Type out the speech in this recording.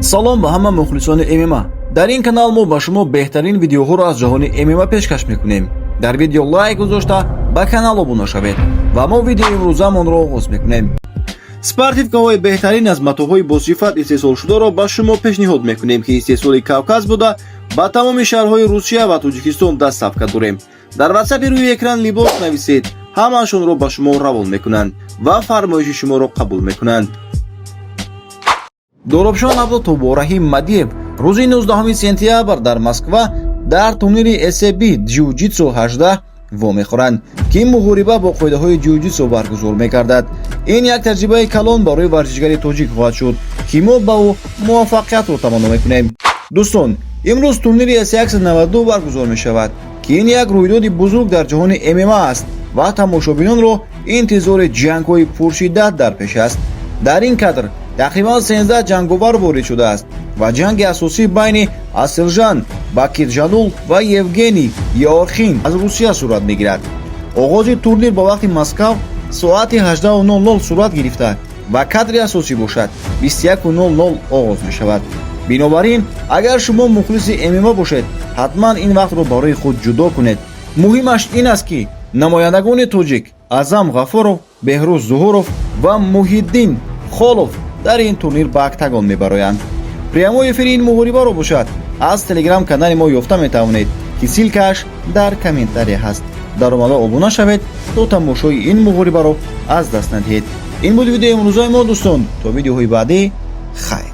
Салом ба ҳама мухлисони ММА. Дар ин канал мо ба шумо беҳтарин видеоҳоро аз ҷаҳони ММА пешкаш мекунем. Дар видео лайк гузошта, ба канал обуна шавед ва мо видеои имрӯзамонро оғоз мекунем. Спортивкаҳои беҳтарин аз матоъҳои босифат истеҳсолшударо ба шумо пешниҳод мекунем, ки истеҳсоли Кавказ буда, ба тамоми шаҳрҳои Русия ва Тоҷикистон доставка дорем. Дар ватсапи рӯи экран «либос» нависед, ҳамаашонро ба шумо равон мекунанд ва фармоиши шуморо қабул мекунанд. Доробшон Абдутов бо Раҳим Мадиев рӯзи 19 сентябр дар Москва дар турнири ACB Ҷиу-Ҷитсу 18 вомехӯранд, ки муҳориба бо қоидаҳои ҷиу-ҷитсу баргузор мегардад. Ин як таҷрибаи калон барои варзишгари тоҷик хоҳад шуд, ки мо ба ӯ муваффақиятро таманно мекунем. Дӯстон, имрӯз турнири S192 баргузор мешавад, ки ин як рӯйдоди бузург дар ҷаҳони ММА аст ва тамошобинонро интизори ҷангҳои пуршиддат дар пеш аст. Дар ин кадр тақрибан 13 ҷанговар ворид шудааст ва ҷанги асосӣ байни Асилжан Бакиржанул ва Евгений Еорхин аз Русия сурат мегирад. Оғози турнир ба вақти Москав соати 18:00 сурат гирифта ва кадри асосӣ бошад, 21:00 оғоз мешавад. Бинобар ин, агар шумо мухлиси ММА бошед, ҳатман ин вақтро барои худ ҷудо кунед. Муҳимаш ин аст, ки намояндагони тоҷик Аъзам Ғафуров, Беҳрӯз Зуҳуров ва Муҳиддин Холов дар ин турнир ба октагон мебароянд. Прямой эфири ин муҳорибаро бошад, аз телеграм канали мо ёфта метавонед, ки ссылкааш дар комментария ҳаст. Даромада обуна шавед, то тамошои ин муҳорибаро аз даст надиҳед. Ин буд видеои имрӯзаи мо, дӯстон. То видеоҳои баъдӣ, хайр.